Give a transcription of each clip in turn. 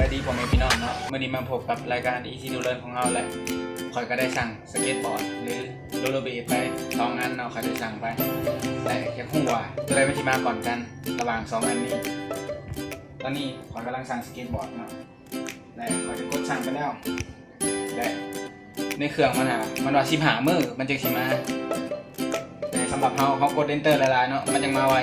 ສະບາຍດີພໍ່ແມ່ພີ່ນ້ອງເນາະ, ມື້ນີ້ມາພົບກັບລາຍການ Easy to Learn ຂອງເຮົາແຫຼະ. ຂ້ອຍກໍໄດ້ສັ່ງສະເກັດບອດ ຫຼື ໂຣລເລີເບດໄປສອງອັນເນາະ, ຂ້ອຍໄດ້ສັ່ງໄປ. ແຕ່ຢາກຮູ້ວ່າໂຕໃດມັນຊິມາກ່ອນກັນລະຫວ່າງສອງອັນນີ້. ຕອນນີ້ຂ້ອຍກຳລັງສັ່ງສະເກັດບອດເນາະ ແລະ ຂ້ອຍໄດ້ກົດສັ່ງໄປແລ້ວ ແລະ ໃນເຄື່ອງມັນຫາ ມັນວ່າສິບຫ້າມື້ມັນຈຶ່ງຊິມາ. ແຕ່ສຳລັບເຮົາ ເຮົາກົດ Enter ຫຼາຍໆເນາະ ມັນຈັ່ງມາໄວ.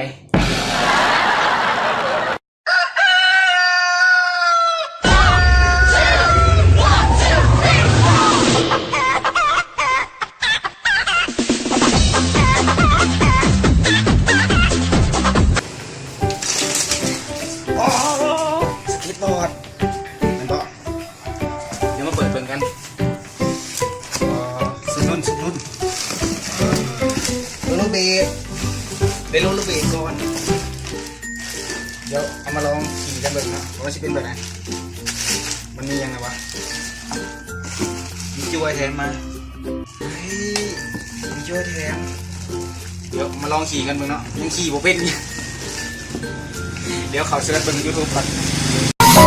ສະເກັດບອດ ແມ່ນບໍ່? ດຽວມາເປີດເບິ່ງກັນ. ອໍ ຊຸດລຸ້ນ ຊຸດລຸ້ນ ໂຣລເລີເບດ ໄດ້ໂຣລເລີເບດກ່ອນ. ດຽວເອົາມາລອງຂີ່ກັນເບິ່ງເນາະ ວ່າຊິເປັນແບບໃດ. ມັນມີຫຍັງແດ່ວະ? ມີຈ້ວຍແຖມມາ. ເຮີ້ຍ ມີຈ້ວຍແຖມ. ດຽວມາລອງຂີ່ກັນເບິ່ງເນາະ, ຍັງຂີ່ບໍ່ເປັນ. ດຽວເຂົ້າເສີດເບິ່ງ YouTube ກ່ອນ.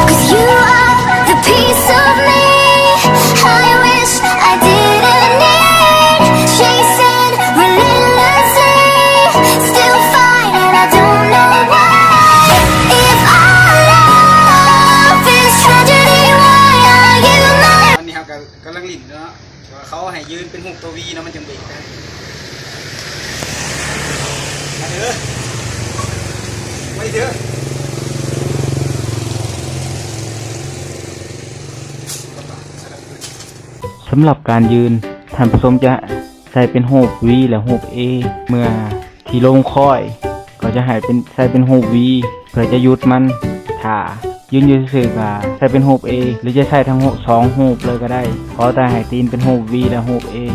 'Cause you are the piece of me I wish I didn't need. Chasing relentlessly, still fighting, I don't know why. If our love is tragedy, why are you mine? ຕອນນີ້ເຮົາກໍກຳລັງຫຼິ້ນເນາະ. ວ່າເຂົາໃຫ້ຢືນເປັນຮູບຕົວ V ເນາະ ມັນຈັ່ງເບຣກໄດ້. ມາເດີ ໄປເດີ. ສຳລັບການຢືນ ທ່ານຜູ້ຊົມຈະໃສ່ເປັນຮູບ V ແລະ ຮູບ A. ເມື່ອທີ່ລົງຄ້ອຍ ກໍຈະໃຫ້ເປັນ ໃສ່ເປັນຮູບ V ເພື່ອຈະຢຸດມັນ. ຖ້າ ຢືນຢູ່ຊື່ໆ ກະໃສ່ເປັນຮູບ A ຫຼືຈະໃສ່ທັງຮູບ ສອງຮູບເລີຍກໍໄດ້, ຂໍແຕ່ໃຫ້ຕີນເປັນຮູບ V ແລະ ຮູບ A. Is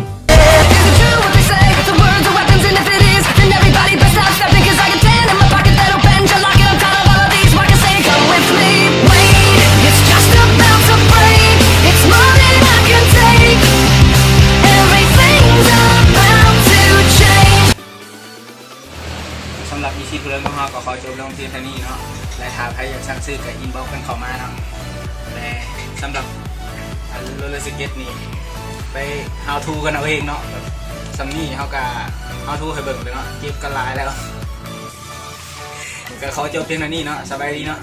it true what they say? The words are weapons, and if it is, then everybody best stop stepping, 'cause I got ten in my pocket that'll bend your locket. I'm tired of all of these, walk and say, come with me. Wait, it's just about to break. It's more than I can take. Everything's about to change. ສຳລັບ Easy to Learn ຂອງເຮົາກໍຂໍຈົບລົງພຽງເທົ່ານີ້ເນາະ ແລະ ຖ້າໃຜຢາກສັ່ງຊື້ກໍ inbox ກັນເຂົ້າມາເນາະ. ແລະ ສຳລັບອັນໂຣລເລີສະເກັດນີ້ ໄປ how to ກັນເອົາເອງເນາະ. ແບບສ່ຳນີ້ເຮົາກໍ how to ໃຫ້ເບິ່ງເລີຍເນາະ, ເຈັບກັນຫຼາຍແລ້ວ. ກໍຂໍຈົບພຽງເທົ່ານີ້ເນາະ, ສະບາຍດີເນາະ.